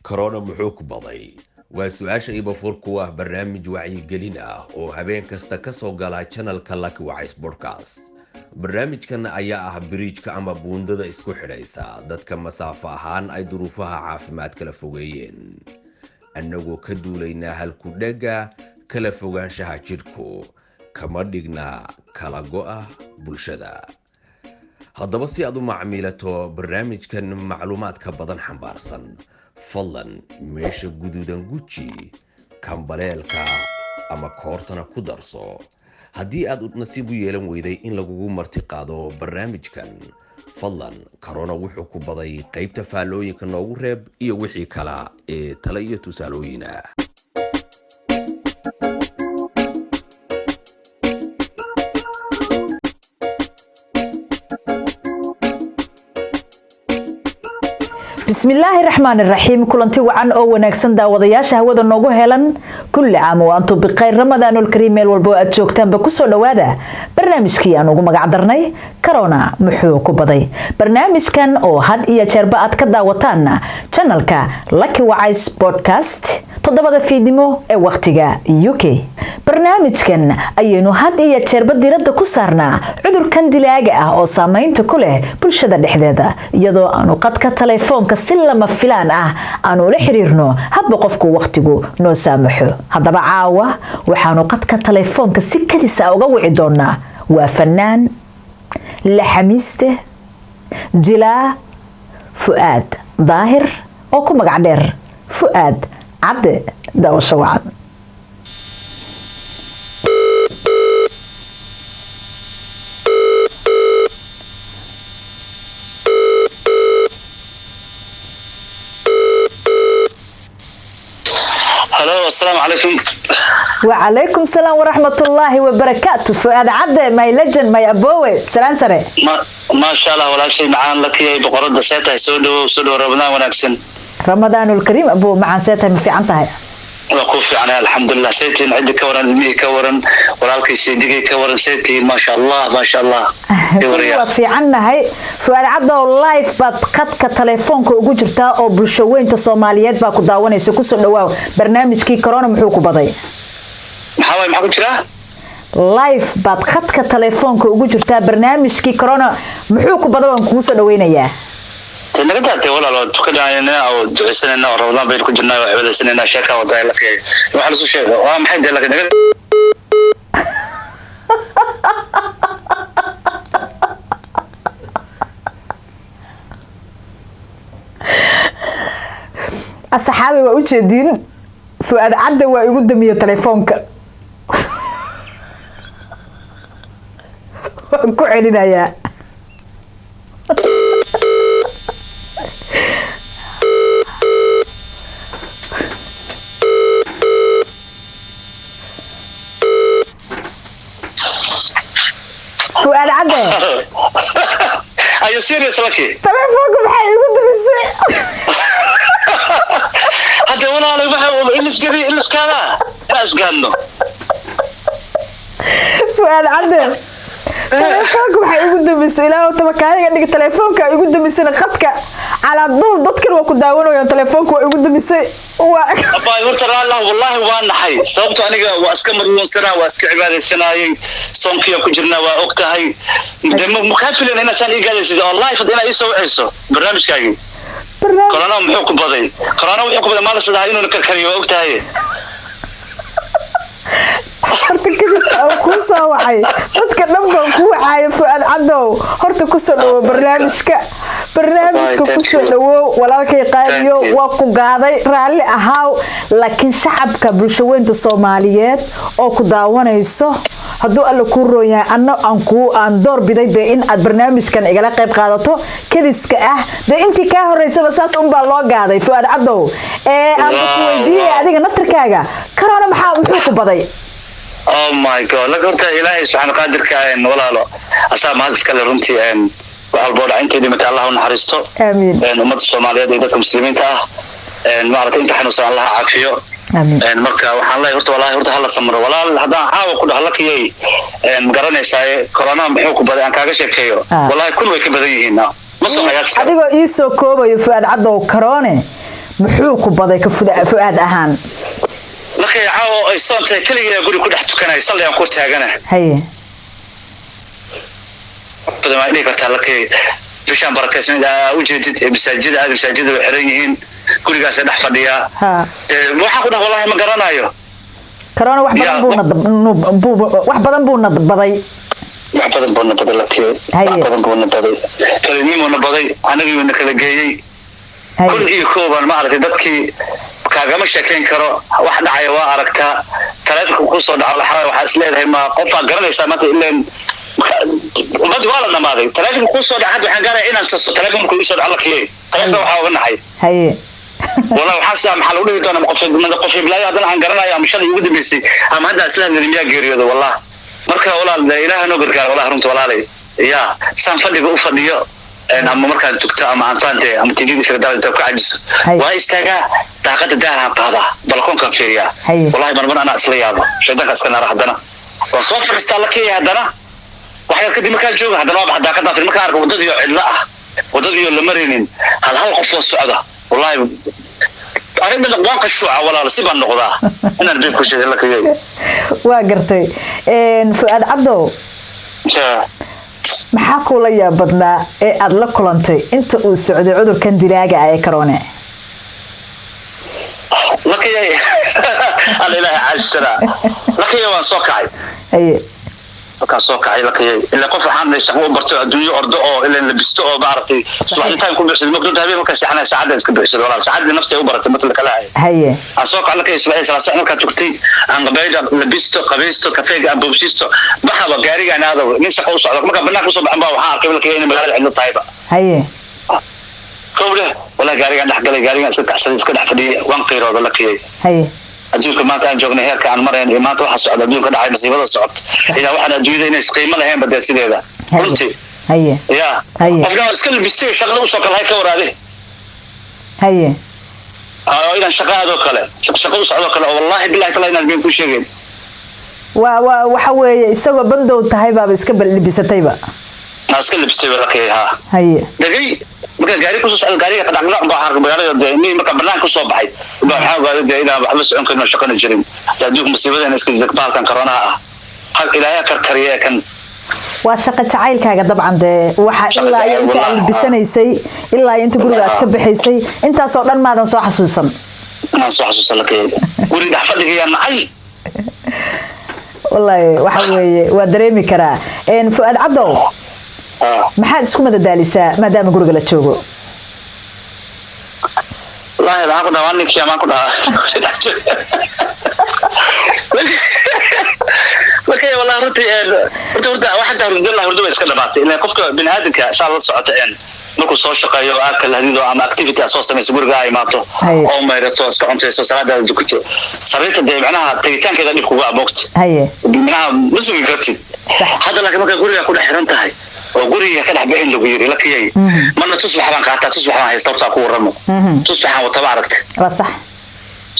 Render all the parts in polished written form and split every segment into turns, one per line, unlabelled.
Korona muxuu ku baday? Waa su-aasha ibafur ku ah barnaamij wacyigelin ah oo habeen kasta ka soo gala janalka Laki Wacays Bodcast. Barnaamijkan ayaa ah biriijka ama buundada isku xidhaysa dadka masaafo ahaan ay duruufaha caafimaad kala fogeeyeen, annagoo ka duulaynaa halkudhegga kala fogaanshaha jidhku kama dhigna kala go'a bulshada. Haddaba, si aad u macmiilato barnaamijkan macluumaadka badan xambaarsan, fadlan meesha guduudan guji, kambaleelka ama koortana ku darso. Haddii aad nasiib u yeelan weyday in lagugu marti qaado barnaamijkan, fadlan Korona wuxuu ku baday qaybta faallooyinka noogu reeb iyo wixii kala ee tale iyo tusaalooyin ah.
Bismillaahi raxmaan iraxiim. Kulanti wacan oo wanaagsan, daawadayaasha hawada noogu helan. Kulli caam wa antum bikhayr, ramadaanulkariim. Meel walbo aad joogtaanba, kusoo dhowaada barnaamijkii aan ugu magac darnay "Corona muxuu ku baday?" Barnaamijkan oo had iyo jeerba aad ka daawataan janalka Lucky Wacays Podcast 7-da fiidnimo ee wakhtiga UK. Barnaamijkan ayaynu had iyo jeerba diradda ku saarnaa cudurkan dilaaga ah oo saameynta ku leh bulshada dhexdeeda, iyadoo aanu qadka taleefoonka si lama filaan ah aanu ula xiriirno hadba qofku wakhtigu noo saamaxo. Haddaba, caawa waxaanu qadka taleefoonka si kadis ah uga wici doonaa waa fanaan, laxamiiste, jilaa Fu'aad Daahir oo ku magac dheer Fu'aad Cadde. Daawasho wacan.
Halo, asalaamu calaykum.
Wacalaykum salaam waraxmatullaahi wabarakaatu. Fu'aad Cadde, my legend, my abowe, salaan sare.
Maasha Allah, walaashay macaan Lakiyay, boqorada, see tahay? Soo dhawow, soo dhawow, Ramadaan wanaagsan.
Ramadaanulkariim, abowe macaan, see tahay? Ma fiican tahay?
Waa kuu fiicanay, alxamdulilah. See tihiin? Ciddi ka waran? Ilmihii ka waran? Walaalkay seedigay ka waran? See tihiin? Maasha Allah, maasha Allah.
Waa fiicannahay. Fu'aad Caddow, live baad khadka taleefoonka ugu jirtaa oo bulsho weynta Soomaaliyeed baa ku daawanaysa. Kusoo dhawaaw barnaamijkii "Corona muxuu ku baday?"
Maxaa waay? Maxaa ku jira?
Live baad khadka taleefoonka ugu jirtaa. Barnaamijkii "Corona muxuu ku baday" waan kugu soo dhaweynayaa.
Dee naga daatay, walaal. Waa tukanayna oo ducaysanayna oo Ramadaan baynu ku jirnaa oo cibaadaysanayna. Sheekaa wadaa, Lakiyay. Waxa lasu sheega waa maxay? Dee laki naga
Asxaabi, waa ujeediin, Fu'aad Cadde waa igu damiye telefoonka. Waan ku celinayaa. Fu'aad Cadde.
Are you serious, Lucky?
Telefoonka maxay igu damisay?
Hadda walaal, waxa ilisgadi iliskaada inaan isgaadno.
Fu'aad Cadde, telefoonka waxay igu damisay, ilaahu tabakaaniga dhiga, telefoonka igu damisayna khadka calaa duul dadkan waa ku daawanayaan. Telefoonka waa igu damisay, waa
Abaay, horta raallah, wallahi waa naxay, sababto aniga waa iska madluunsanaa, waa iska cibaadaysanayay, soonkiyaa ku jirnaa, waa og tahay. De makaa filan inaa saan ii gaadaysid oo live hadda inaa ii soo wacayso barnaamijkaagii.
Barnaamij
Corona muxuu ku baday? Corona wuxuu ku baday maalin sadex inuu karkariyo, waa og tahay.
Horta kadis aan kuu soo wacay, dadka dhan baan ku wacaayo. Fu'aad Caddow, horta kusoo dhawow barnaamijka, barnaamijka kusoo dhawow, walaalkay qaadiyo. Waa ku gaaday, raalli ahaaw, laakiin shacabka bulshaweynta Soomaaliyeed oo ku daawanayso, hadduu Alla kuu roon yahay, anna aan kuu aan door biday dee in aad barnaamijkan igala qayb qaadato kadiska ah. Dee intii kaa horeysaba saas unbaa loo gaaday. Fu'aad Caddow, ee aan ku weydiiyay, adiga naftirkaaga Corona maxaa muxuu ku baday?
Oh my God, laka horta Ilaahay subxaana qaadirka walaalo asaa mahad iskale. Runtii wax walboo dhaca, intay dhimatay Allah u naxariisto.
Aamiin.
Ummadda Soomaaliyeed iyo dadka Muslimiinta ah, maaragtay, inta xanuunsan Allah caafiyo.
Aamiin.
Marka waxaan leeyahay, horta wallahi, horta hala samro, walaal. Haddaan caawa ku dhaho, Lakiyay, ma garanaysaaye, corona muxuu ku baday aan kaaga sheekeeyo, wallahi kun way ka badan yihiin, ma soo hayaad.
Adigoo ii soo koobayo, Fu'aad Caddow, Corona Muxuu ku baday ka Fu'aad ahaan?
Markay caawa ay soontahay, keligaa guri ku dhex tukanay, salligaan ku taagana. Badan waa dhihi kartaa, lakay, bishaan barakaysan aa ujeedid ee masaajida aad, masaajida way xiran yihiin, gurigaasa dhex fadhiyaa. Waxaan ku dhaha, wallahi ma garanayo.
Corona wax badan buuna wax badan buuna baday.
Wax badan buuna baday, lakay. Wax badan buuna baday, kalinimuna baday, anagiuna kala geeyey. 1001 baan ma aragtay, dadkii kaagama sheekayn karo wax dhacaya. Waa aragtaa, taleefonka kusoo dhaco laxaa, waxaa is leedahay ma qofaa garanaysaa maanta, ileen ummad waa la dhamaaday. Taleefonka kusoo dhaca hadda waxaan gaaraya inaan sasto taleefonka markuu isoo dhaco, lakiyey, taleefonka waxaa oga naxay. Wallahi waxaa sidaa, maxaa lagu dhihi doonaa qof qof iblaayo haddana aan garanayo, ama shalay ugu dambeysay ama hadda isla hadlayna miyaa geeriyooda? Wallah, marka walaal dee Ilaaha noo gargaar. Wallahi runta, walaalay, ya saan fadhiga u fadhiyo ama markaan tugto ama aan saante ama TV isaga daa inta ku cajiso, waa istaagaa, daaqada daahaan qaadaa, balkoonkaan fiiriyaa. Wallahi marmar anaa isla yaabo, shaydaanka iska naara. Haddana waan soo fadhiistaa, la kiyay. Haddana wax yar kadib markaan jooga, haddana waa baxa daaqadaa fiir. Markaan arko waddadii oo cidlo ah, waddadii oo la maraynin, hal hal qof soo socda, wallahi arrin dhan waan qashuuca, walaal, si baan noqdaa inaan been ku sheegay, la kiyay.
Waa gartay. Fu'aad Cabdow, maxaa kuula yaab badnaa ee aada la kulantay inta uu socday cudurkan dilaaga ah ee corona?
Lakiyay, alla Ilaahay caajisana, lakiyay, waan soo kacay. Markaan soo kacay, lakiyay, ilaa qof waxaan shaqo u barto, adduunyo ordo oo ilan labisto oo maaragtay subaxdii ku buuxsado mogto, habeen markaan seexanaya saacadda iska buuxsado, walaal, saacaddii nafta ay u baratay matala kala ahay. Aan soo kacay, lakiyay, subaxdii salaad subax markaan tugtay, aan qabayda labisto, qabaysto, kafeega aan boobsiisto, baxaba gaarigaan aado, nin shaqo u socdo. Markaan banaanka usoo baxan baa waxaan arkay, lakiyay, inay magaalada cidlo tahayba. Kowle, wallahi gaarigaan dhex galay, gaarigaan iska kaxsaday, iska dhex fadhiyay, waan qiirooda, lakiyay. Adduunka maanta aan joognay, heerka aan marayn iyo maanta waxa socda, adduunka dhacay, masiibada socota, ilaa waxaan adduunyada inay isqiimo lahayn ba dee sideeda runtii. Ya qofna iska labistay shaqada usoo kalahay, ka waraade. Oo inaan shaqa aadoo kale, shaqo u socdoo kale, oo wallahi billahi tala inaan been ku sheegayn.
Waa waxa weeye, isagoo bandow tahay baaba iska libisatayba.
Maa iska labistay, walakay, ha. Degay markaan gaari kusoo socda, gaariga dhaqdhaqaaq baa waxaan magaalada dee ni markaan banaanka kusoo baxay baa waxaan ogaaday dee inaan waxba socon karin oo shaqana jirin. Dee adduunka masiibada iska jirta, bahalkan koronaha ah hal Ilaahay karkariye kan.
Waa shaqo jacaylkaaga dabcan dee, waxa
Shaqo
ilaa iyo
jacayl,
inta aad
wallahi.
libisanaysay, ilaa iyo inta guriga aad ka bixaysay, intaasoo dhan maadan soo xasuusan.
Inaan soo xasuusan, lakayay, guri dhex fadhigayaa nacay.
Wallaahi waxa weeye, waa dareemi karaa. Fu'aad Caddow, maxaad isku madadaalisaa maadaama guriga la joogo?
Wallaahi waxaan ku dhahaa, waa ninkii amaan ku dhahaa, markay wallahi runtii runtii hurda waxaa hurdo la hurdo way iska dhamaatay, ilaa qofka biniaadamka saa la socota markuu soo shaqeeyo oo aad kala hadido ama activity aad soo samayso, guriga aa imaato oo mayrato, iska cuntayso, salaadaada dukato, sariirta dee macnaha tegitaankeeda dhib kuga aboogta, macnaha ma sugi kartid. Hadda laakiin markaa guriga ku dhex xiran tahay oo guriga ka dhex bixin lagu yiri, lakiyay, marna tusbax baan qaataa, tusbax baan haysta, horta ku waramo, tusbaxaan wataba, aragta.
Waa sax.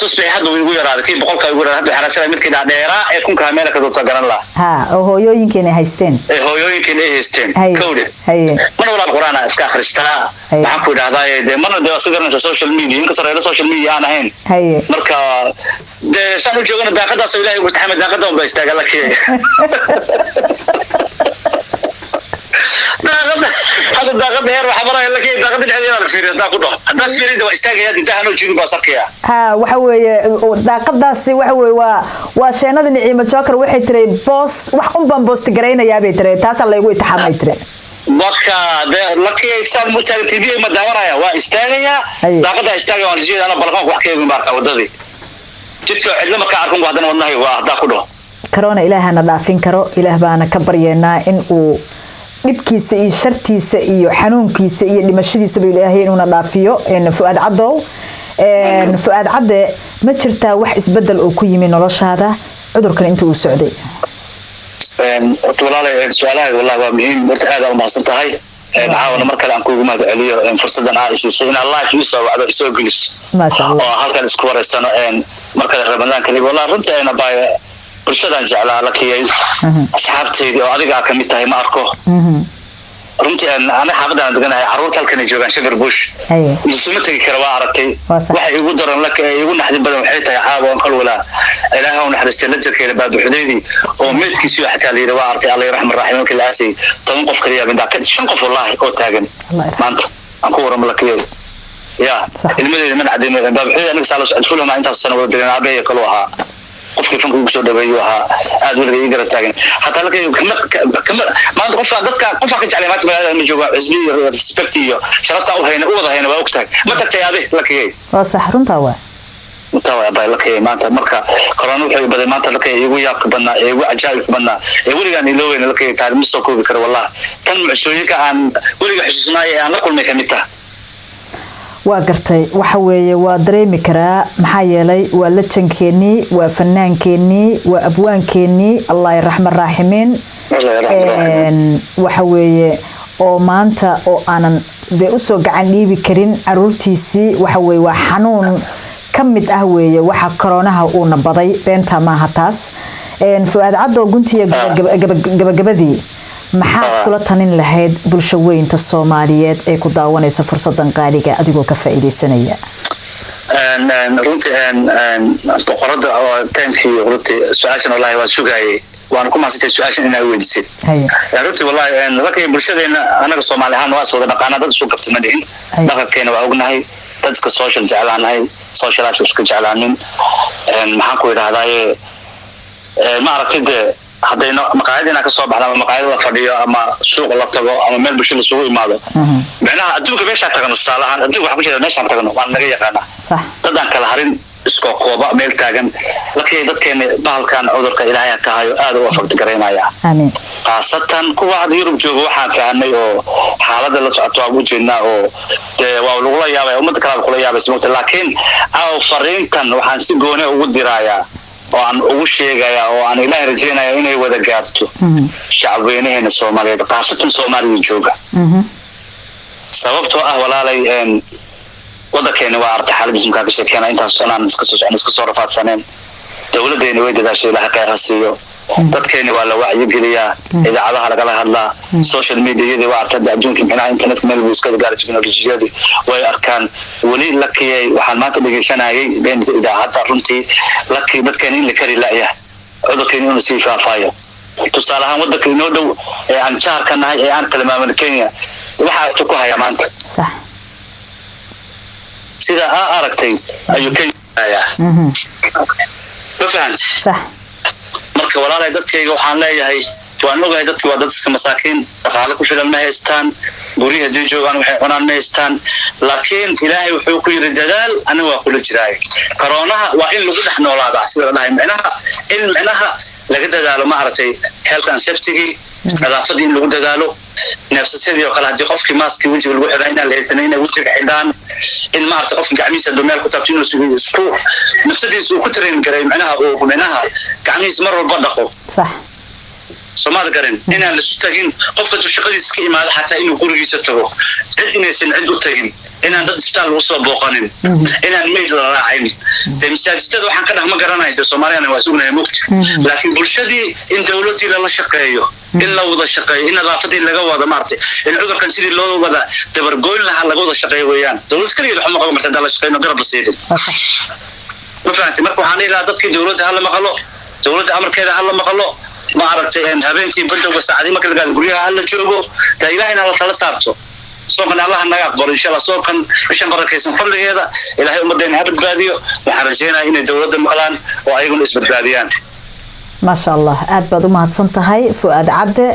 Tusbaxi hadda wuu igu yaraaday, kii 100-ka igu yaraaday. Hadda waxaan raadsanaya midkii dhaadheeraa ee 1000-kaa meela ka doobta garan lahaa.
Ha, oo hooyooyinkeena ay haysteen.
Ee hooyooyinkeena ay haysteen. Kowde, marna walaal Qur'aan aan iska akhristaa. Maxaan ku idhahdaa, dee marna dee waa iska garanaysa social media, inkastoo reero social media aan ahayn. Marka dee saan u joogana, daaqadaas oo Ilaahay ugu taxamay, daaqada unba istaaga, la kiyay, daaqada hadda, daaqada heer waxa maraya, la kiyay, daaqada dhexdeeda la fiiriyo. Haddaan ku dhaho, haddaan fiirin waa istaagaya, intahan oo jeedin baa sarkaya.
Ha, waxa weeye daaqadaasi waxa weeye waa sheenada Niciimo Joker. Waxay tiray boos wax un baan boosti garaynayaa bay tiray, taasaa laygu itixaamay tire.
Marka dee lakiyay saan mu taagan, TV ma daawanaya, waa istaagayaa. Daaqada istaagaya, waan jeeda ana balkoonka wax ka eegin baa arkaa, wadadii jidka cidlo markaa arkun, haddana wadnahay waa haddaa ku dhaho.
Corona Ilaahana dhaafin karo, Ilaah baana ka baryeynaa in uu dhibkiisa iyo shartiisa iyo xanuunkiisa iyo dhimashadiisaba Ilaahay inuuna dhaafiyo. Fu'aad Caddow, Fu'aad Cadde, ma jirtaa wax isbedel oo ku yimi noloshaada cudurkan inta uu socday?
Horta walaalay, su-aalahaaga wallahi waa muhiim. Horta aad aa umahadsan tahay. Caawana mar kale aan kuugu mahad celiyo fursadan aa isiisay inaad live ii soo wacdo, isoo geliso
Maasha Allah.
oo halkan isku wareysano. Mar kale Ramadaan kaliya, wallahi runtii ayna baay bulshadaan jeclaa, la kiyay, asxaabteydii oo adiga aa kamid tahay ma arko. Runtii ana xaafadaan deganahay, carruurta halkan ay joogaan, Shepherd's Bush. Isuma tegi kara, waa aragtay. Waxa igu daran laka ee igu naxdin badan waxay tahay caawa aan kalwalaa, Ilaaha u naxariistay lajarkeena Baabuxudeydi oo meydkiisii xataa la yidhi, waa aragtay, Alla raxman raxiim, markii la aasay 10 qof kaliya bindaa, shan qof wallaahi oo taagan maanta aan ku waramo lakiyay ya ilmadeeda mana cadeyno. Baabuxudeydi aniga saa la socod fulama intaas sano wada degan, aabahay kaloo ahaa, qofkii fanka ugu soo dhaweeyu ahaa, aad weliga ii garab taagan. Hataa lakay kama kama maanta qofka dadka qofka ka jeclay maanta magaalada ma jooga. Cusbi iyo respect iyo sharafta u hayna, u wada hayna, waa ogtahay. Ma tagtay adi, lakiyay?
Waa sax, runtaa waa.
Runtaa waa abay, lakiyay. Maanta marka corona wuxuu baday maanta lakiyay igu yaabka badnaa ee igu cajaa'ibka badnaa ee weligaan ilooweyna lakiyay taariikh ma soo koobi karo wallah. Tan mucjisooyinka aan weliga xusuusnaay ee aan la kulmay kamid taha.
Waa gartay. Waxa weeye waa dareemi karaa, maxaa yeelay waa lajankeenii, waa fanaankeenii, waa abwaankeenii, Allah raxman raaximiin. Waxa weeye oo maanta oo aanan dee usoo gacan dhiibi karin caruurtiisii, waxa weye waa xanuun ka mid ah weeye waxa koroonaha uuna baday, beenta maaha taas. Fuaad Caddo, guntiya gabagabadii, maxaad kula talin lahayd bulsho weynta Soomaaliyeed ee ku daawanaysa fursadan qaaliga adigoo ka faa'iidaysanaya?
Runtii boqorada, thank you. Runtii su-aashan wallahi waa sugaayay, waana ku mahadsantahay su-aashan inaa weydiisay. Runtii wallahi lakay bulshadeena anaga Soomaali ahaan waa is wada dhaqaana, dad isu qabta ma dhihin. Dhaqankeena waa ognahay, dadka social jeclaanahay, social life iska jeclaanin. Maxaan ku idhahdaaye, ma aragtay dee, haddayno maqaayad inaan kasoo baxno ama maqaayad la fadhiyo ama suuq la tago ama meel bulsho lasugu imaado, micnaha adduunka meeshaan tagno, tusaale ahaan adduunka waxaa ku jira meeshaan tagno waan naga yaqaanaa dad aan kala harin, iskoo kooba meel taagan. Lakii dadkeena bahalkan cudurka Ilaahay ha ka hayo, aad u affect garaynaya, khaasatan kuwa hadda Yurub jooga. Waxaan fahanay oo xaaladda la socoto waan u jeednaa oo dee waa lagula yaabaya, ummadda kaleba kula yaabaysa mogta. Laakiin aw fariintan waxaan si gooni ugu dirayaa oo aan ugu sheegayaa oo aan Ilaahay rajaynaya inay wada gaarto shacabweynaheena Soomaaliyeed, khaasatan Soomaaliya jooga. Sababtoo ah walaalay, wadankeena waa aragtay xaaladiisa markaa ka sheekeena, intaas sanaan iska soo socon, iska soo rafaadsaneen. Dowladeena way dadaashay, Ilaahay khayr ha siiyo. Dadkeena waa la wacyigeliyaa, idaacadaha lagala hadlaa, social mediayadii waa aragtay hadda adduunka, micnaha internetka meel buu iska gaaray, teknolojiyadii way arkaan. Weli lakiyay waxaan maanta dhegeysanayay been idaacadda, runtii laki dadkeena in la kari la'yahay cudurkeena inuu sii faafaayo. Tusaale ahaan wadanka inoo dhow ee aan jaarka nahay ee aan kala maamul, Kenya, waxaa ku haya maanta sida aa aragtay ayuu Kenya, ma fahanti?
Sax.
Marka walaalay, dadkayga waxaan leeyahay, waan ogahay dadki waa dad iska masaakiin, dhaqaale ku filan ma haystaan, guryaha haddii joogaan waxay cunaan ma haystaan, laakiin Ilaahay wuxuu ku yidhi dadaal, aniga waa kula jiraay. Koroonaha waa in lagu dhex noolaadaa, sida la dhahay, micnaha in micnaha laga dadaalo, ma aragtay, health and safety, nadaafadii in lagu dadaalo, neefsasyadii oo kale, haddii qofkii maaskii wejiga lagu xidhaa inaan la haysanin inay wejiga xidhaan, in maaragtay qofka gacmihiisa hadduu meel ku taabto inuu isku nafsadiisa uu ku train garay, micnaha uu micnaha gacmihiisa mar walba dhaqo. Soomaad garin inaan lasu tagin, qofka hadduu shaqadiisa ka imaado xataa inuu gurigiisa tago, cid inaysan cid u tagin, inaan dad isbitaal lagu soo booqanin, inaan meyd la raacin. Dee masaajidada waxaan ka dhah ma garanayo, dee Soomaaliyana waa sugnahay mugti. Laakiin bulshadii in dowladdii lala shaqeeyo, in la wada shaqeeyo, in nadaafadii laga wada maartay, in cudurkan sidii loo wada dabargoyn lahaa laga wada shaqeeyo weeyaan. Dowlad kaligeed waxma qaban karta haddaan la shaqeyno, garab la siinin. Ma fahamtay? Marka waxaan dhihi lahaa dadkii dowladda hala maqlo, dowladda amarkeeda hala maqlo, ma aragtay, habeenkii bandowga saacadii marka la gaado guryaha hala joogo, daa Ilaahayna hala tala saarto. Soonkan Allaha naga aqbalo insha Allah, soonkan bishan barakaysan fadligeeda Ilaahay ummaddeena ha badbaadiyo. Waxaan rajaynayaa inay dowladda maqlaan oo ayaguna isbadbaadiyaan.
Maasha Allah, aad baad u mahadsan tahay Fuaad Cadde,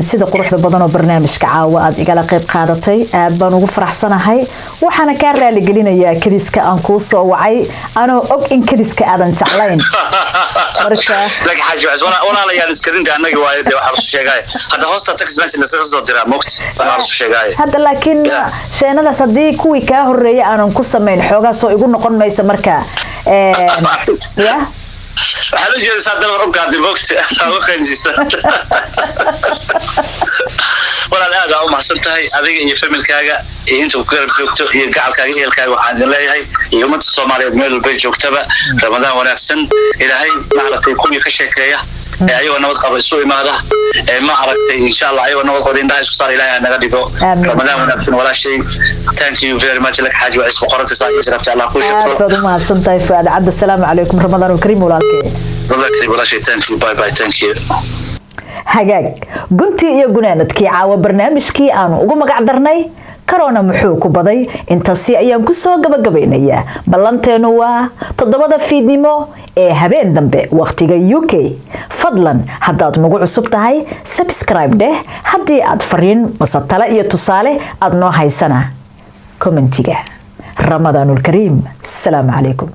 sida quruxda badan oo barnaamijka caawa aad igala qayb qaadatay, aad baan ugu faraxsanahay. Waxaana kaa raaligelinayaa kadiska aan kuu soo wacay, anoo og in kadiska aadan jeclayn. Marka
laakiin xaaji walaalayaal iskadinta annaga waaye, dee waxaa lasu sheegaaye hadda hoosta text message lasaga soo diraa mogta, waxaa lasu sheegaaye.
Hadda laakiin sheenadaas haddii kuwii kaa horeeyay aanan ku samayn, xoogaa soo igu noqon maysa marka ya.
Waxaad u jeedaysaa dalbar u gaaday mogta, uga qaylsiisa. Walaal, aad aa u mahadsan tahay adiga iyo familkaaga iyo inta ku garab joogto iyo gacalkaaga, ehelkaaga. Waxaan idin leeyahay iyo ummadda Soomaaliyeed meel walbay joogtaba, Ramadaan wanaagsan. Ilaahay, maaragtay, kuwii ka sheekeeya ee ayagoo nabad qaba isu imaada ee, ma aragtay, insha Allah ayagoo nabad qaba indhaha isku saar, Ilaahay ha naga dhigo.
Amiin.
Ramadaan wanaagsan, walaashay. Thank you very much lak xaaji waa isku qoranta saa rabta Allah ku
Aad
shukro.
baad u mahadsan tahay, Fuaad Cabdi. Asalaamu calaykum, Ramadaan kariim, walaalkee.
Ramadaan kariim, walaashay. Thank you, bye bye, thank you.
Hagaag, guntii iyo gunaanadkii caawa barnaamijkii aanu ugu magac darnay "Corona muxuu ku baday" intaasi ayaan kusoo gabagabaynayaa. Ballanteenu waa 7da fiidnimo ee habeen dambe, wakhtiga UK. Fadlan, haddaad nagu cusub tahay, subscribe dheh. Haddii aad fariin mase tale iyo tusaale aad noo haysana, commentiga. Ramadaanulkariim, asalaamu calaykum.